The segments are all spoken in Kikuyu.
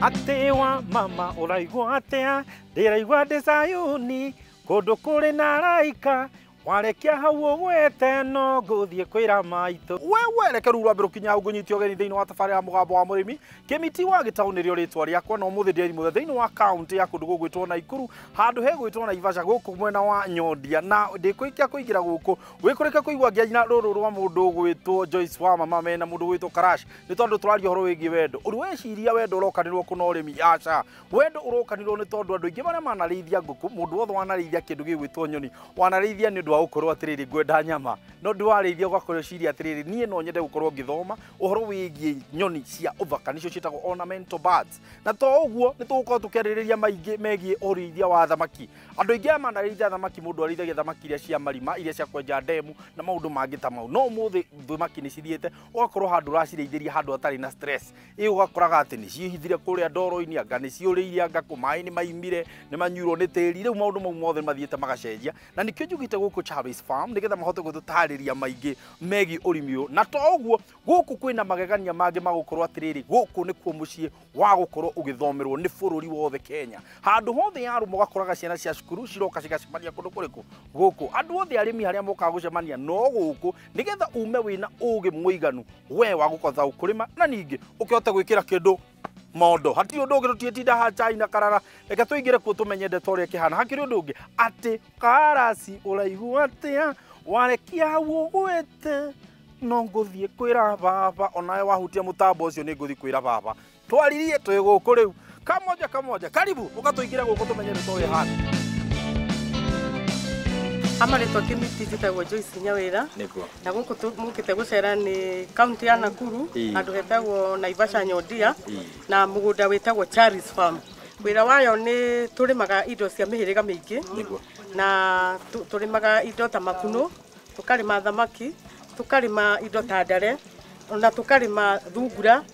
Atĩ wa mama ũraigua atĩa? Ndĩraigua ndĩ Zayuni kũndũ kũrĩ na araika warekia hau ũgwete no ngũthiĩ kwĩra maitũ. Wewe reke rĩu rwambe rũkinya hau ngũnyite ũgeni thĩinĩ wa tabarĩra ya Mũgambo wa Mũrĩmi. Kĩmiti wa Gĩtaũ nĩrĩo rĩtwa rĩakwa na ũmũthĩ ndĩrĩ mũthenya thĩinĩ wa kaũntĩ ya kũndũ gũgwĩtwo Naikuru handũ hegwĩtwo Naivasha gũkũ mwena wa Nyondia na ndĩkũikia kũingĩra gũkũ wĩkũrĩke kũigua ngĩaria rũrũ rwa mũndũ ũgwĩtwo Joyce wa mama mena mũndũ ũgwĩtwo Karash nĩ tondũ tũraria ũhoro wĩgiĩ wendo. Ũrĩ weciria wendo ũrokanĩrwo kũna ũrĩmi? Aca, wendo ũrokanĩrwo nĩ tondũ andũ aingĩ marĩa manarĩithia ngũkũ, mũndũ wothe wanarĩithia kĩndũ gĩgwĩtwo nyoni wanarĩithia nĩ ũndũ wa gũkorwo atĩrĩrĩ ngwenda nyama, no ndwarĩithia ũgakorwo ũciria atĩrĩrĩ niĩ no nyende gũkorwo ngĩthoma ũhoro wĩgiĩ nyoni cia ũthaka nĩcio ciĩtagwo ornamental birds. Na to ũguo nĩ tũgũkorwo tũkĩarĩrĩria maingĩ megiĩ ũrĩithia wa thamaki. Andũ aingĩ aya manarĩithia thamaki, mũndũ arĩithagia thamaki iria cia marima, iria cia kwenja ndemu na maũndũ mangĩ ta mau, no ũmũthĩ thamaki nĩ cithiĩte ũgakorwo handũ ũracirĩithĩria handũ hatarĩ na stress. Ĩ ũgakoraga atĩ nĩ ciĩhithire kũrĩa ndoro-inĩ, anga nĩ ciũrĩire, anga kũ maĩ nĩ maimire, nĩ manyuirwo nĩ tĩri. Rĩu maũndũ mau mothe nĩ mathiĩte magacenjia na nĩkĩo njugĩte gũkũ Charles Farm nĩgetha mahote gũtũtarĩria maingĩ megiĩ ũrĩmi ũyũ. Na to ũguo gũkũ kwĩna magegania mangĩ ma gũkorwo atĩrĩrĩ gũkũ nĩkuo mũciĩ wa gũkorwo ũgĩthomerwo nĩ bũrũri wothe Kenya. Handũ hothe yarũma ũgakoraga ciana cia cukuru ciroka cigacemania kũndũ kũrĩkũ? Gũkũ. Andũ othe arĩmi harĩa mokaga gũcemania no gũkũ nĩgetha ume wĩna ũgĩ mũiganu we wa gũkota kũrĩma na ningĩ ũkĩhote gwĩkĩra kĩndũ mondo. Hatirĩ ũndũ ũngĩ tũtiĩtinda haha chai na karara, reke tũingĩre kuo tũmenye ndeto ũrĩa ĩkĩhana. Hakĩrĩ ũndũ ũngĩ atĩ karasi ũraigua atĩa warekia hau ũgwĩte no ngũthiĩ kwĩra baba, onawe wahutia mũtambo ũcio nĩ ngũthiĩ kwĩra baba. Twaririe twĩ gũkũ rĩu kamoja kamoja, karibu ũgatũingĩre gũkũ tũmenye ndeto ũrĩa ĩhana. Amarĩtwa Kĩmiti, njĩtagwo Joyce Nyawĩra. Nĩguo. Na gũkũ mũkĩte gũcera nĩ kaunti ya Nakuru, handũ hetagwo Naivasha Nyondia na mũgũnda wĩtagwo Charles Farm. Wĩra wayo nĩ tũrĩmaga indo cia mĩhĩrĩga mĩingĩ na tũrĩmaga indo ta makunũ, tũkarĩma thamaki, tũkarĩma indo ta ndare, ona tũkarĩma thungura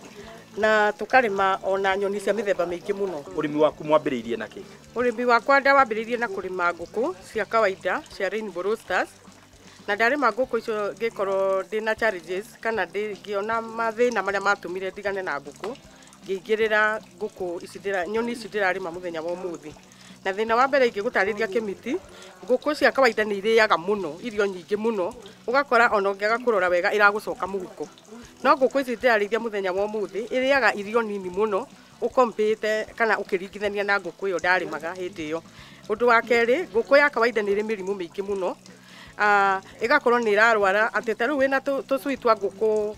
na tũkarĩma ona nyoni cia mĩthemba mĩingĩ mũno. Ũrĩmi waku mwambĩrĩirie na kĩ? Ũrĩmi wakwa ndawambĩrĩirie na kũrĩma ngũkũ cia kawaida cia Rainbow Roosters, na ndarĩma ngũkũ icio ngĩkorwo ndĩna challenges kana ngĩona mathĩna marĩa matũmire ndigane na ngũkũ, ngĩingĩrĩra ngũkũ ici nyoni ici ndĩrarĩma mũthenya wa ũmũthĩ. Na thĩna wa mbere ingĩgũtarĩria Kĩmiti, ngũkũ cia kawaida nĩ irĩaga mũno irio nyingĩ mũno, ũgakora ona ũngĩaga kũrora wega ĩragũcoka mũhuko. No ngũkũ ici ndĩrarĩithia mũthenya wa ũmũthĩ ĩrĩaga irio nini mũno ũkompĩte kana ũkĩringithania na ngũkũ ĩyo ndarĩmaga hĩndĩ ĩyo. Ũndũ wa kerĩ, ngũkũ ya kawaida nĩ ĩrĩ mĩrimũ mĩingĩ mũno, ĩgakorwo nĩ ĩrarwara atĩ ta rĩu wĩna tũcui twa ngũkũ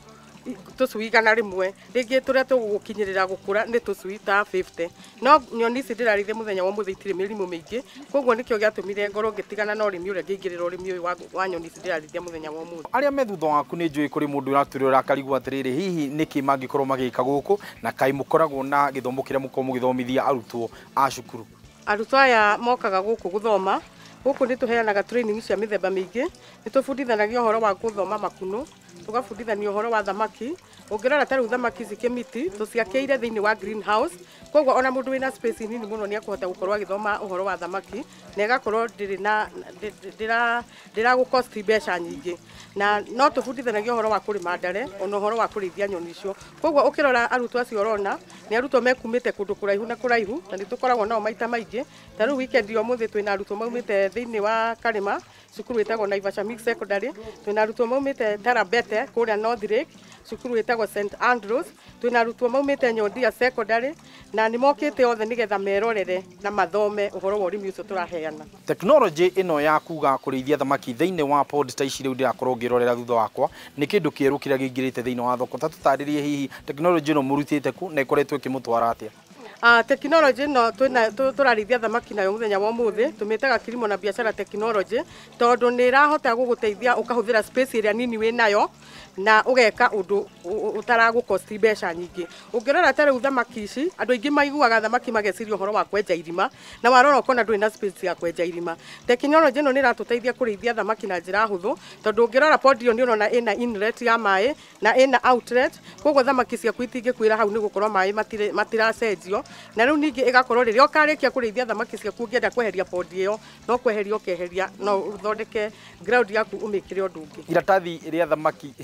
tũcui 100, rĩngĩ tũrĩa tũgũgũkinyĩrĩra gũkũra nĩ tũcui ta 50. No nyoni ici ndĩrarĩithia mũthenya wa ũmũthĩ itirĩ mĩrimũ mĩingĩ, koguo nĩkĩo gĩatũmire ngorwo ngĩtigana na ũrĩmi ũrĩa ngĩingĩrĩra ũrĩmi ũyũ wa nyoni ici ndĩrarĩithia mũthenya wa ũmũthĩ. Arĩa me thutha waku nĩ njũĩ kũrĩ mũndũ ũratwĩrora akarigwo atĩrĩrĩ hihi nĩkĩ mangĩkorwo magĩka gũkũ na kaĩ mũkoragwo na gĩthomo kĩrĩa mũkoragwo mũgĩthomithia arutwo a cukuru? Arutwo aya mokaga gũkũ gũthoma. Gũkũ nĩ tũheanaga training cia mĩthemba mĩingĩ, nĩ tũbundithanagia ũhoro wa gũthoma makunũ, tũgabundithania ũhoro wa thamaki. Ũngĩrora ta rĩu thamaki ici Kĩmiti tũciakĩire thĩinĩ wa greenhouse, koguo ona mũndũ wĩna space nini mũno nĩ ekũhota gũkorwo agĩthoma ũhoro wa thamaki na ĩgakorwo ndĩrĩ na ndĩragũcost mbeca nyingĩ. Na no tũbundithanagia ũhoro wa kũrĩma ndare ona ũhoro wa kũrĩithia nyoni icio. Koguo ũkĩrora arutwo acio ũrona nĩ arutwo mekumĩte kũndũ kũraihu na kũraihu, na nĩ tũkoragwo nao maita maingĩ. Ta rĩu weekend ya ũmũthĩ twĩna arutwo maumĩte thĩinĩ wa Karĩma, cukuru ĩtagwo Naivasha Mixed Secondary, twĩna arutwo maumĩte Tarabete kũrĩa North Lake, cukuru ĩtagwo St Andrews, twĩna arutwo maumĩte Nyondia Secondary, na nĩ mokĩte othe nĩgetha merorere na mathome ũhoro wa ũrĩmi ũcio tũraheana. Tekinoronjĩ ĩno ya kuga kũrĩithia thamaki thĩinĩ wa pod ta ici rĩu ndĩrakorwo ngĩrorera thutha wakwa nĩ kĩndũ kĩerũ kĩrĩa kĩingĩrĩte thĩinĩ wa thoko. Ta tũtarĩrie hihi tekinoronjĩ ĩno mũrutĩte kũ na ĩkoretwo ĩkĩmũtwara atĩa? Tekinoronjĩ ĩno tũrarĩithia thamaki nayo mũthenya wa ũmũthĩ tũmĩtaga kilimo na biacara tekinoronjĩ tondũ nĩ ĩrahota gũgũteithia ũkahũthĩra space ĩrĩa nini wĩ nayo na ũgeka ũndũ ũtaragũcost mbeca nyingĩ. Ũngĩrora ta rĩu thamaki ici, andũ aingĩ maiguaga thamaki mageciria ũhoro wa kwenja irima, na warora ũkona ndũrĩ na space ya kwenja irima. Tekinoronjĩ ĩno nĩ ĩratũteithia kũrĩithia thamaki na njĩra hũthũ tondũ ũngĩrora pod ĩyo nĩ ũrona ĩna inlet ya maĩ na ĩna outlet, koguo thamaki ciaku itingĩkuĩra hau nĩ gũkorwo maĩ matiracenjio. Na rĩu ningĩ ĩgakorwo rĩrĩa ũkarĩkia kũrĩithia thamaki ciaku ũngĩenda kweheria pod ĩyo no kweheria ũkeheria, no ũthondeke ground yaku ũmĩkĩre ũndũ ũngĩ. Iratathi rĩa thamaki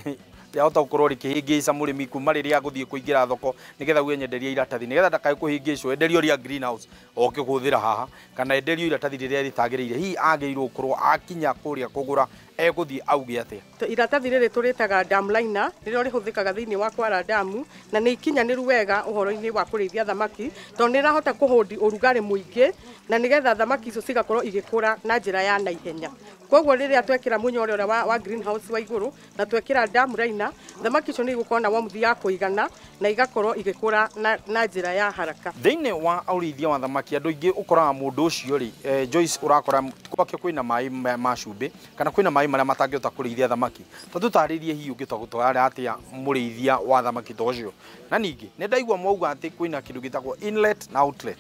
Rĩahota gũkorwo rĩkĩhĩngĩca mũrĩmi kuma rĩrĩa agũthiĩ kũingĩra thoko nĩgetha uge nyenderia iratathi nĩgetha ndakae kũhĩngĩcwo enderio rĩa greenhouse oke kũhũthĩra haha kana enderio iratathi rĩrĩa rĩtagĩrĩire. Hihi agĩrĩirwo gũkorwo akinya kũrĩa kũgũra egũthiĩ auge atĩa? Iratathi rĩrĩ tũrĩtaga dam liner, rĩrĩa rĩhũthĩkaga thĩinĩ wa kwara damu na nĩ ikinyanĩru wega ũhoro-inĩ wa kũrĩithia thamaki tondũ nĩ ĩrahota kũhũndi ũrugarĩ mũingĩ na nĩgetha thamaki icio cigakorwo igĩkũra na njĩra ya naihenya. Koguo rĩrĩa twekĩra mũnyore ũrĩa wa greenhouse wa igũrũ na twekĩra dam liner, thamaki icio nĩ igũkorwo na warmth ya kũigana na igakorwo igĩkũra na njĩra ya haraka. Thĩinĩ wa ũrĩithia wa thamaki andũ aingĩ ũkoraga mũndũ ũcio rĩ, Joyce, ũrakora gwake kwĩna maĩ ma cumbĩ kana kwĩna maĩ marĩa matangĩhota kũrĩithia thamaki. Ta tũtarĩrie hihi ũngĩhota gũtwara atĩa mũrĩithia wa thamaki ta ũcio. Na ningĩ nĩ ndaigua mwauga atĩ kwĩna kĩndũ gĩtagwo inlet na outlet.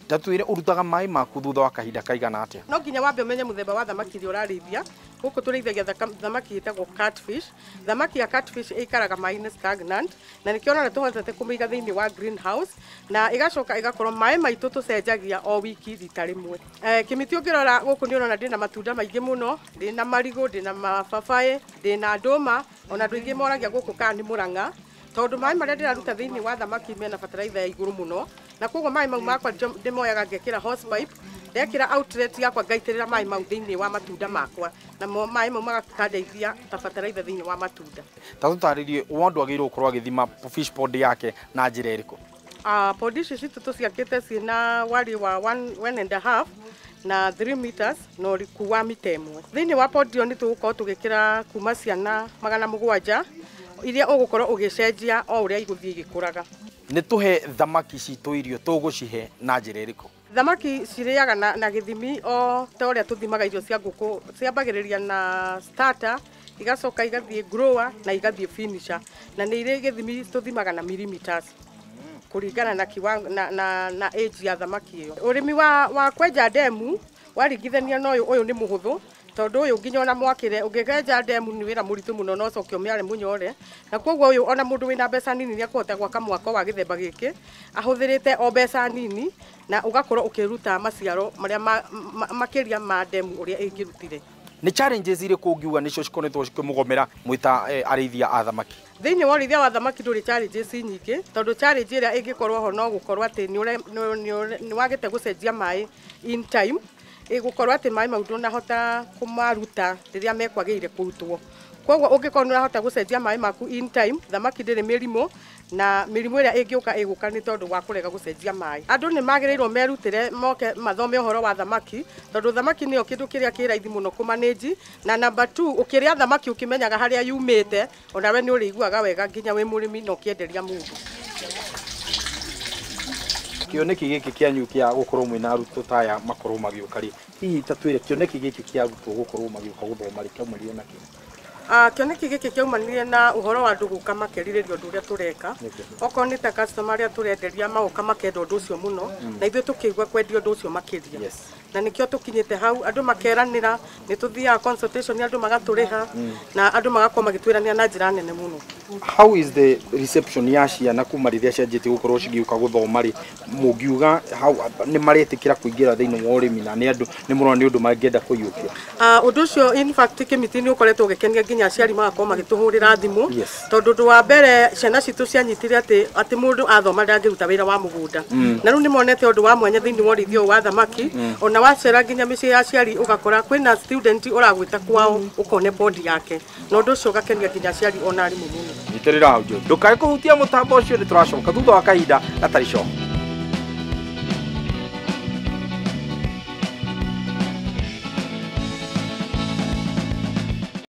Ta twĩre ũrutaga maĩ maku thutha wa kahinda kaigana atĩa? No nginya wambe ũmenye mũthemba wa thamaki iria ũrarĩithia. Gũkũ tũrĩithagia thamaki ĩtagwo catfish. Thamaki ya catfish ĩikaraga maĩ-inĩ stagnant na nĩkĩo ona tũhotete kũmĩiga thĩinĩ wa greenhouse na ĩgacoka ĩgakorwo maĩ maitũ tũcenjagia o wiki rita rĩmwe. Kĩmĩtĩ ũngĩrora gũkũ nĩ ũrona ndĩna matunda maingĩ mũno, ndĩna marigũ, ndĩna mababaĩ, ndĩna ndũma, ona andũ aingĩ moragia gũkũ kana nĩ Mũrang'a tondũ maĩ marĩa ndĩraruta thĩinĩ wa thamaki mena fertilizer ya igũrũ mũno na koguo maĩ mau makwa ndĩmoyaga ngekĩra hose pipe, ndekĩra outlet yakwa ngaitĩrĩra maĩ mau thĩinĩ wa matunda makwa namo maĩ mau magakandeithia ta fertilizer thĩinĩ wa matunda. Ta tũtarĩrie mũndũ agĩrĩirwo gũkorwo agĩthima fish pond yake na njĩra ĩrĩkũ? Pond ici citũ tũciakĩte ciĩna wariĩ wa 1.5 na 3 meters na ũriku wa mita 1. Thĩinĩ wa pond ĩyo nĩ tũgũkorwo tũgĩkĩra kuma ciana 700 iria ũgũkorwo ũgĩcenjia o ũrĩa igũthiĩ igĩkũraga. Nĩ tũhe thamaki citũ irio tũgũcihe na njĩra ĩrĩkũ? Thamaki cirĩaga na gĩthimi o ta ũrĩa tũthimaga irio cia ngũkũ. Ciambagĩrĩria na starter, igacoka igathiĩ grower na igathiĩ finisher, na nĩ irĩ gĩthimi tũthimaga na millimeters kũringana na kiwango na age ya thamaki ĩyo. Ũrĩmi wa kwenja ndemu waringithania na ũyũ nĩ mũhũthũ tondũ ũyũ nginya ona mwakĩre ũngĩkenja ndemu nĩ wĩra mũritũ mũno no ũcoke ũmĩare mũnyore, na koguo ũyũ ona mũndũ wĩna mbeca nini nĩ akũhota gwaka mwako wa gĩthemba gĩkĩ ahũthĩrĩte o mbeca nini na ũgakorwo ũkĩruta maciaro marĩa makĩria ma ndemu ũrĩa ĩngĩrutire. Nĩ challenges irĩkũ ũngiuga nĩcio cikoretwo cikĩmũgomera mwĩ ta arĩithia a thamaki? Thĩinĩ wa ũrĩithia wa thamaki ndũrĩ challenges nyingĩ tondũ challenge ĩrĩa ĩngĩkorwo ho no gũkorwo atĩ nĩ wagĩte gũcenjia maĩ in time, ĩgũkorwo atĩ maĩ mau ndũnahota kũmaruta rĩrĩa mekwagĩrĩire kũrutwo. Koguo ũngĩkorwo nĩ ũrahota gũcenjia maĩ maku in time, thamaki ndĩrĩ mĩrimũ na mĩrimũ ĩrĩa ĩngĩũka ĩgũka nĩ tondũ wa kũrega gũcenjia maĩ. Andũ nĩ magĩrĩirwo merutĩre moke mathome ũhoro wa thamaki tondũ thamaki nĩyo kĩndũ kĩrĩa kĩ raithi mũno kũmanage, na number 2 ũkĩrĩa thamaki ũkĩmenyaga harĩa yumĩte onawe nĩ ũrĩiguaga wega nginya wĩ mũrĩmi na ũkĩenderia mũndũ. Kĩoneki gĩkĩ kĩanyu kĩa gũkorwo mwĩna arutwo ta aya makorwo magĩũka rĩ, hihi ta twĩre kĩoneki gĩkĩ kĩa arutwo gũkorwo magĩũka gũthoma rĩ kĩaumanire na kĩ? Kĩoneki gĩkĩ kĩaumanire na ũhoro wa andũ gũka makerirĩria ũndũ ũrĩa tũreka. Okorwo nĩ ta customer arĩa tũrenderia magoka makenda ũndũ ũcio mũno na ithuĩ tũkĩigua kwendia ũndũ ũcio makĩria. Na nĩkĩo tũkinyĩte hau andũ makeranĩra, nĩ tũthiaga consultation andũ magatũrĩha na andũ magakorwo magĩtwĩranĩra na njĩra nene mũno. How is the reception ya ciana kuma rĩrĩa cianjĩtie gũkorwo cigĩũka gũthoma rĩ, mũngiuga nĩ maretĩkĩra kũingĩra thĩinĩ wa ũrĩmi na nĩ andũ nĩ mũrona nĩ ũndũ mangĩenda kũiyũkia? Ũndũ ũcio in fact kĩmĩtĩ nĩ ũkoretwo ũgĩkenia nginya aciari magakorwo magĩtũhũrĩra thimũ tondũ ũndũ wa mbere ciana citũ cianyitire atĩ mũndũ athoma ndangĩruta wĩra wa mũgũnda na rĩu nĩ monete ũndũ wa mwanya thĩinĩ wa ũrĩithia ũyũ wa thamaki. Ona wacera nginya mĩciĩ ya aciari ũgakora kwĩna student ũragwĩta kwao ũkone bodi yake na ũndũ ũcio ũgakenia nginya aciari ona arimũ mũno. Nyitĩrĩra hau Joy, ndũkae kũhutia mũtambo ũcio, nĩ tũracoka thutha wa kahinda gatarĩ coka.